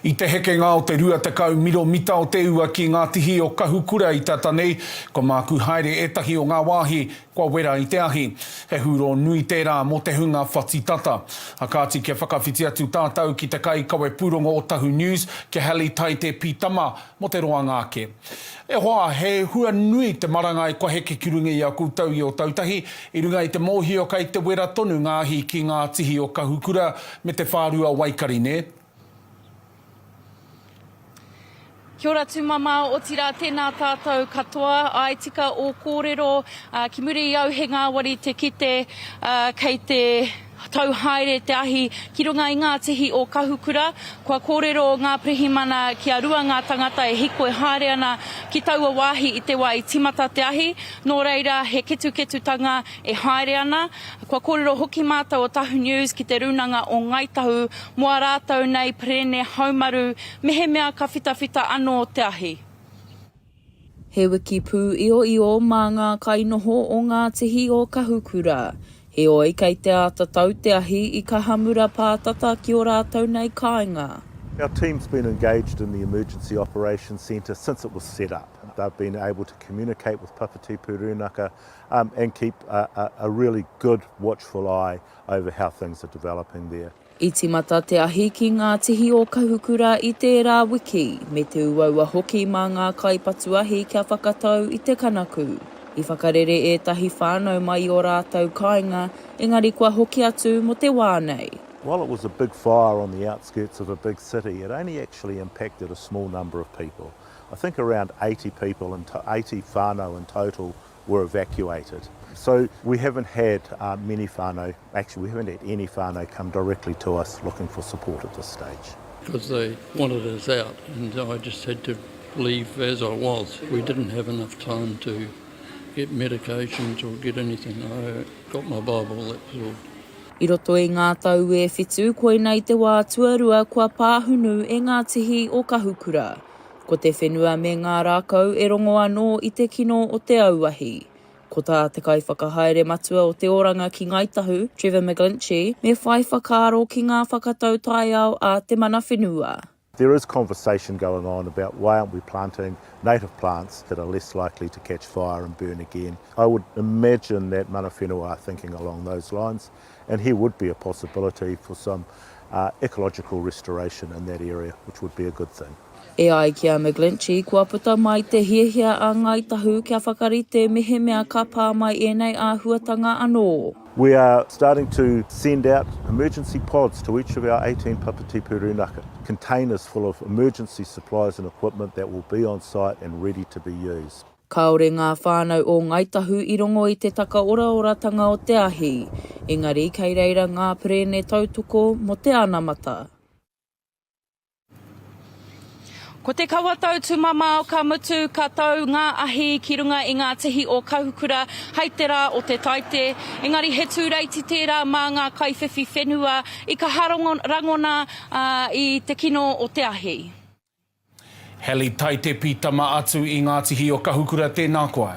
I te hekenga o te 20 miromita o te ua ki ngā tihi o Kahukura i tata nei, kua mākū haere ētahi o ngā wāhi kua wera i te ahi. He hūrō nui tērā mō te hunga whati tata. A kāti kia whakawhiti atu tātou ki te kaikawe pūrongo o Tahu News, ki a Hallie Taite Pītama mō te roanga ake. E hoa, he hua nui te marangai kua heke ki runga i a koutou i Ōtautahi, i runga i te mōhio kei te wera tonu ngā ahi ki ngā tihi o Kahukura me te whārua Waikari, nē? Kia ora tūmamao, otirā tēnā tātou katoa, āe tika ō kōrero, ki muri i au he ngāwari te kite, kei te tau haere te ahi ki runga i ngā tihi o Kahukura. Kua kōrero ngā pirihimana kia rua ngā tangata e hikoi haere ana ki taua wāhi i te wā i timata te ahi, nō reira he ketuketutanga e haere ana. Kua kōrero hoki mātou o Tahu News ki te Rūnanga o Ngāi Tahu mō ā rātou nei perēne haumaru mehemea ka whitawhita anō te ahi. He wiki pūioio mā ngā kainoho o ngā tihi o Kahukura. Heoi, kei te āta tau te ahi i kaha mura pātata ki ō rātou nei kāinga. Our team's been engaged in the Emergency Operations Centre since it was set up. They've been able to communicate with Papatipu Rūnaka um, and keep a, a, a really good watchful eye over how things are developing there. I tīmata te ahi ki ngā tihi o Kahukura i tērā wiki, me te uaua hoki mā ngā kaipatu ahi kia whakatau i te kanaku. I whakarere ētahi whānau mai i ō rātou kāinga, engari kua hoki atu mō te wā nei. While it was a big fire on the outskirts of a big city, it only actually impacted a small number of people. I think around 80 people and 80 whānau in total were evacuated. So we haven't had uh, many whānau, actually we haven't had any whānau come directly to us looking for support at this stage. Because they wanted us out and I just had to leave as I was. We didn't have enough time to get medications or get anything. I got my Bible, that was all. I roto i ngā tau e whitu, koinei te wā tuarua kua pāhunu e ngā tihi o Kahukura. Ko te whenua me ngā rākau e rongo anō i te kino o te auahi. Ko tā te Kaiwhakahaere Matua o Te Oranga ki Ngāi Tahu, Trevor McGlinchey, me whai whakaaro ki ngā whakatau taiao a te mana whenua. There is conversation going on about why aren't we planting native plants that are less likely to catch fire and burn again. I would imagine that mana whenua are thinking along those lines and here would be a possibility for some uh, ecological restoration in that area, which would be a good thing. E ai ki a McGlinchey, kua puta mai te hiahia a Ngāi Tahu kia whakarite mehemea ka pā mai ēnei āhuatanga anō. We are starting to send out emergency pods to each of our 18 Papatipu Rūnaka, containers full of emergency supplies and equipment that will be on site and ready to be used. Kāore ngā whānau o Ngāi Tahu i rongo i te takaoraoratanga o te ahi, engari kei reira ngā perēne tautoko mō te anamata. Ko te kawatau tumamao ka mutu ka tau ngā ahi ki runga i ngā tihi o Kahukura hei te rā o te Taite. Engari he tūreiti tērā mā ngā kaiwhiwhi whenua i kaha rangona i te kino o te ahi. Hallie Taite Pītama atu i ngā tihi o Kahukura tēnā koa.